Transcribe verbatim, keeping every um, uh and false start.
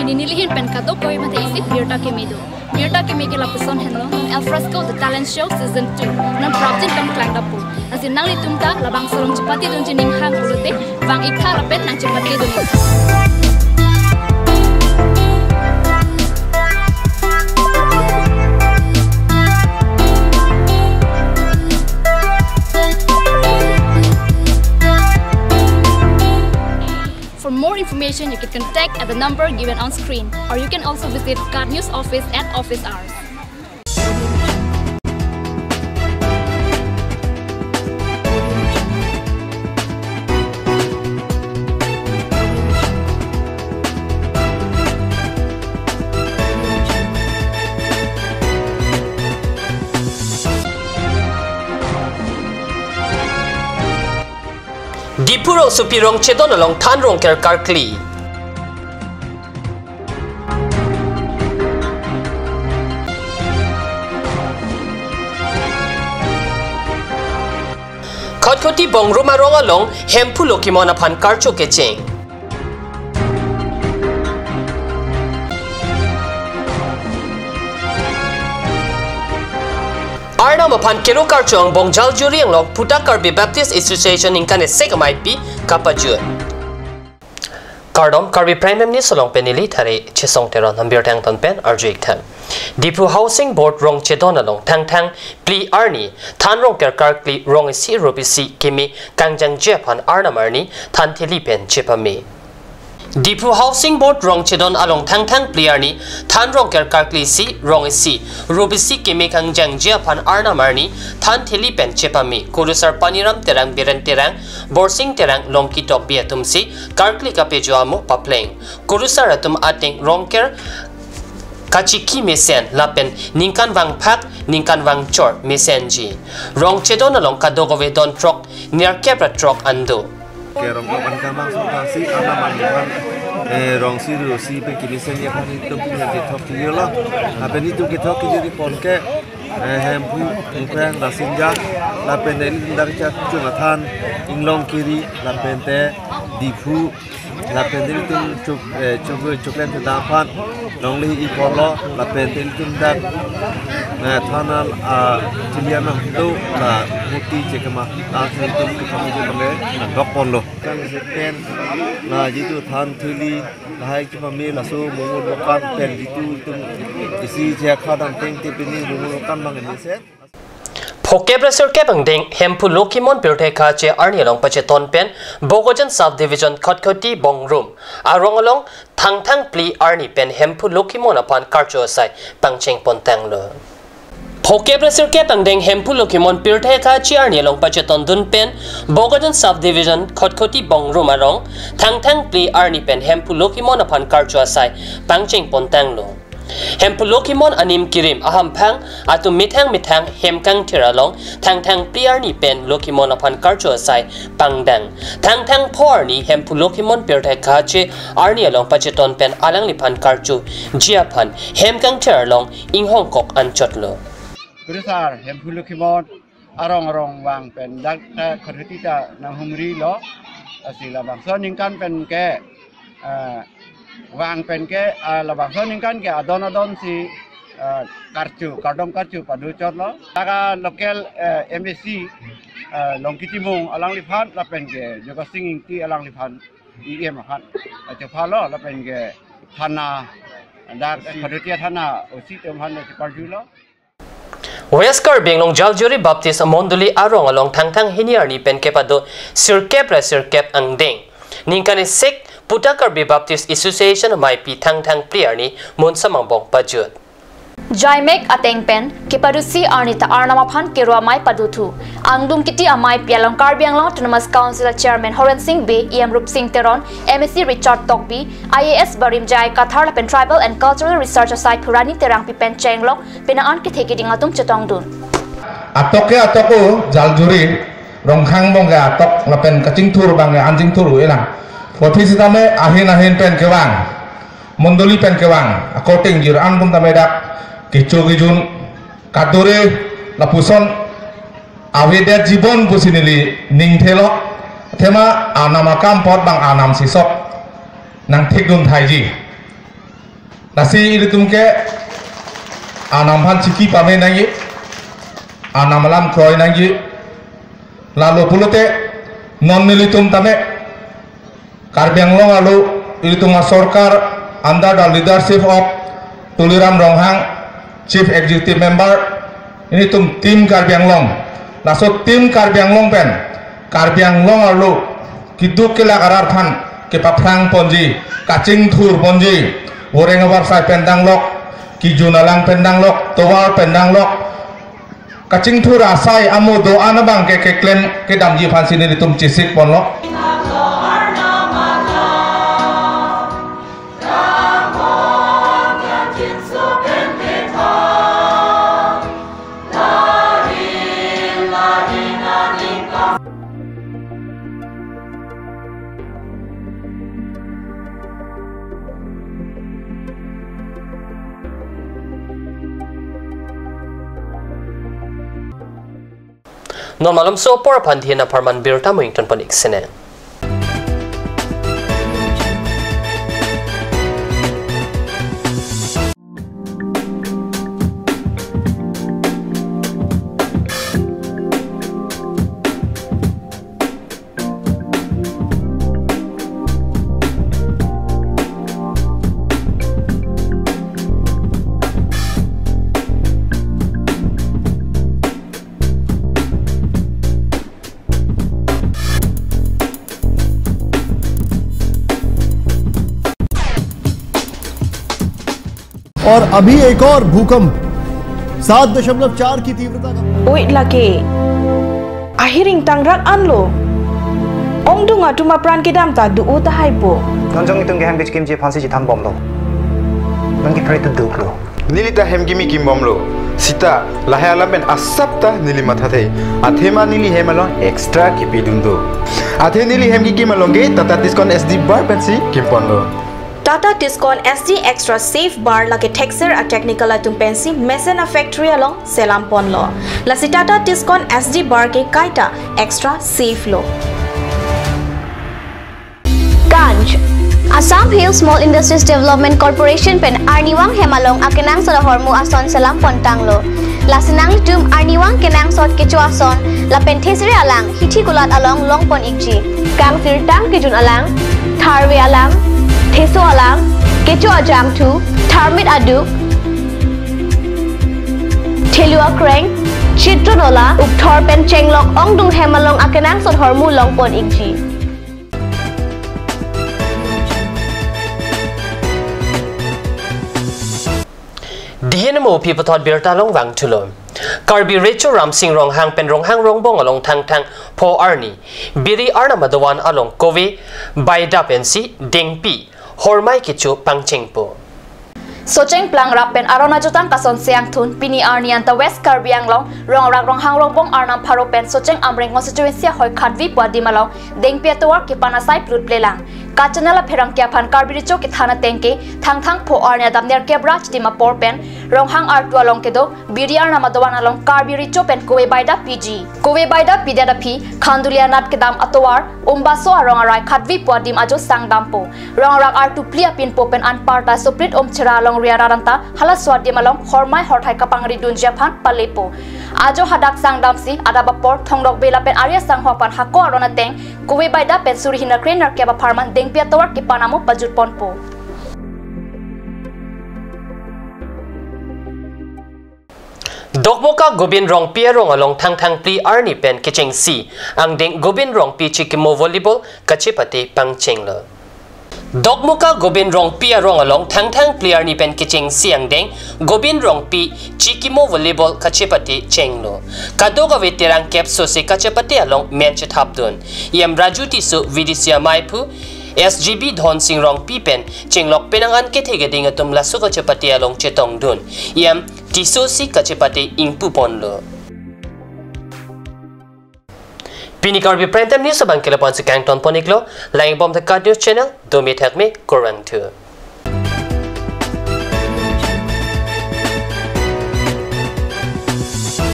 Nelihin pen kadokave mate isi birta keme do. Birta keme ke lapuson henlo, non Al Fresco The Talent Show Season two. Non prapjin pen klang dapo. Lasi nanglitum ta labangso along chepatedunji ning hang pulote, vang-iktha lapen nangchepatedun-iktha. For more information, you can contact at the number given on screen, or you can also visit KAT News Office at office hours. Diphu rongsopi Rongchedon along than rongker karkli. Khatkhati Bongruma arong along Hemphu Lokhimon aphan karcho kecheng. Arnam aphan kero karcho angbong Jaljuri along Puta Karbi Baptist Association ningkan isi ameipi kapajut. Kardom, Karbi Prime News along pen neli Thare Chesong Teron, nambirta angton pen arju-ik tha. Diphu Housing Board Rongchedon along Thangthang phli arni than rongker karkli rong isi rup isi keme kangjangji aphan arnam arni than theli pen chepame. Diphu Housing Board Rongchedon along Thangthang phli arni than rongker karkli isi rong isi rup isi keme kangjangji aphan arnam arni than theli pen chepame. Kurusar Paniram Terang, Biren Terang, Borsing Terang, Longki Tokbi atumsi karkli kapejo amo papleng. Kurusar atum ateng rongker kachiki mesen lapen ningkan vangphak ningkan vangchor mesenji. Rongchedon along kadokave don throk nerkep ra throk an do. Ke rong lo kan kamang so ta si ana man kan, eh, rong si ru si pe kini seng ya kan itum punya kethok kiri lo. Apa ni tu kethok kiri pon ke, eh, Hemphu, Mupeng, Rasinja, lapen te ilitum dak cha Chungathan, Inglong kiri, lapen te Diphu, lapen te ilitum chuk, eh, chuk, chuklen te daphan, Longle ipon lo, lapen te ilitum dak, eh, thanal, ah, chilian nang do, la murti chekema, ah, ilitum kethok kiri pon ke, dok pon lo. Kan sepen, la jitu than theli, lahai chepame laso mumur lokan pen jitu itum isi je khadam teng te pini mumur lokan bang ini se. Phokep ra sirkep angdeng Hemphu Lokhimon pirthe kache arni along pacheton pen Bokajan Sub Division Khatkhati Bongrum arong along Thangthang phli arni pen Hemphu Lokhimon aphan karcho asai pangcheng pontanglo. Phokep ra sirkep angdeng Hemphu Lokhimon pirthe kache arni along pacheton dun pen Bokajan Sub Division Khatkhati Bongrum arong Thangthang phli arni pen Hemphu Lokhimon aphan karcho asai pangcheng pontanglo. Hemphu Lokhimon anim kirim ahamphang atum methang methang hem kangthir along Thangthang phli arni pen Lokhimon aphan karcho asai pangdang. Thangthang pho arni Hemphu Lokhimon pirthe kache arni along pacheton pen alangliphan karchoji aphan hem kangthir along inghongkok anchotlo. Kurusar Hemphu Lokhimon arong arong vang pen dak ta Khatkhati ta nanghumri lo. Lasi labangso aningkan pen ke, eh, vang pen ke, eh, labangso aningkan ke adon adon si, eh, karcho, kardom karcho pado chotlo. Dak a local, eh, M A C, eh, Longki Timung alangliphan lapen ke Jogasing Ingti alangliphan E M aphan, eh, chepha lo lapen ke thana, dak Khatkhati thana O C atum aphan cheparjulo. West Karbi Anglong Jaljuri Baptist Mondoli arong along Thangthang hini arni pen kepado sirkep ra sirkep angdeng ningkan isi Puta Karbi Baptist Association ameipi Thangthang phli arni monsa mangbong pajut. Jaimek ateng pen kepadosi arni ta arnam aphan kero amei padothu. Angdung kiti ameipi along Karbi Anglong Autonomous Council Chairman Horen Sing Bey, E M Rupsing Teron, M A C Richard Tokbi, I A S barim J I Kathar lapen Tribal and Cultural Research asai Phurani Terangpi pen chenglok penang an kethe keding atum chetongdun. Atok ke atok o Jaljuri, Rongkhang bong ke atok lapen kachingthur bang ke anjingthur u elang. Puthot sitame ahin ahin pen kevang, mondoli pen kevang, according jir an pun tame dak kecho kejun kadure lapuson avedet jibon pusi neli ning thelo. Athema anam akam apot bang anam sisok nangthikdun thaiji. Lasi ilitum ke anam aphan chiki pame nangji, anam alam kroi nangji. Lalo pulote non nelitum tame Karbi Anglong arlo ilitum asorkar under the leadership of Tuliram Ronghang, Chief Executive Member, ilitum Team Karbi Anglong. Laso Team Karbi Anglong pen Karbi Anglong arlo keduk kelak arat aphan kepaphrang ponji, kachingthur ponji, voreng avarsai pen danglok, kejun alang pen danglok, tovar pen danglok, kachingthur asai amo do-an abang ke keklem kedamji aphansi nelitum chesik ponlo. Non malomso apor aphan dina apharman birta mo ington pon ik sene. और अभी एक और भूकंप सात दशमलव चार की तीव्रता का। Oi lake. Ahiring tangrak anlo. Ongdung atum apran kedam ta do-o tahai po. Non jong itum ke hem kechikimji aphansi chethan bomlo. Non ke pray to duklo. Neli ta hem kimi kim bomlo. Sita, lahai alam pen asap ta neli mathathe. Athema neli hem along extra kipidun do. Athe neli hem kikim along ke Tata Tiscon S D bar pensi kim ponlo. Tata Tiscon S D Extra Safe Bar lake thekser a-technical atum pensi mesen a-factory along selam ponlo. Lasi Tata Tiscon S D bar ke kaita extra safe lo. Ganj. Assam Hill Small Industries Development Corporation pen arnivang hem along akenangsot ahormu ason selam pon tanglo. Lasi nanglitum arnivang kenangsot kecho ason lapen thesere alang hithi kulat along long pon ikji. Kangsirtang kejun alang, tharve alang, theso alang, kecho ajangthu, tharmit aduk, thelu akreng, chitro nola, ukthor pen chenglok ongdung hem along akenangsot ahormu long pon ikji. Dihini mo pi puthot birta along vangthulo. Karbi Recho Ramsing Ronghang pen Ronghang Rongbong along Thangthang pho arni Biri Arnam adovan along kove baida pensi dengpi hormai kecho pangchengpo. Socheng Plangrap pen aron ajutang kason siangthun pini arni anta West Karbi Anglong Rongrak Ronghang Rongbong Arnam pharo pen Socheng Amreng constituency ahoi khatvi pu adim along dengpi atovar kepan asai plutplelang. Kachanal apherangke aphan Karbi Recho kethan ateng ke Thangthang pho arni adap nerkep ra chitim apor pen Ronghang artu along kedo Biri Arnam adovan along Karbi Recho pen kove baida piji. Kove baida pidet aphi Khanduli anat kedam atovar Umbaso arong arai khatvi pu adim ajo sangdampo. Rongrak artu phli apinpo pen anparta Soprit Umchera alongri arat anta halaso adim along hormai horthai kapangridunji aphan palepo. Ajo hadak sangdamsi adap apor Thongdokbe lapen Arya Sangho aphan hako aron ateng kove baida pen suri hini kre nerkep apharman dengpi atovar kepan amo pajut ponpo. Dokmoka Gobin Rongpi arong along Thangthang phli arni pen kechengsi angdeng Gobin Rongpi chikimo volleyball kachepate pangchenglo. Dokmoka Gobin Rongpi arong along Thangthang phli arni pen kechengsi angdeng Gobin Rongpi chikimo volleyball kachepate chenglo. Kadokave terang kep sose kachepate along men chethapdun. E M Raju Tisso, V D C amaiphu S G B Dhonsing Rongpi pen chenglok penang an kethe keding atum laso kachepate along chetongdun. E M Tisso si kachepate ingpu ponlo. Pini Karbi Prime Time News abang ke lapu-ansi kangton pon iklo, lang-ik bom the KAT News Channel, dome thakme, kurvangthu.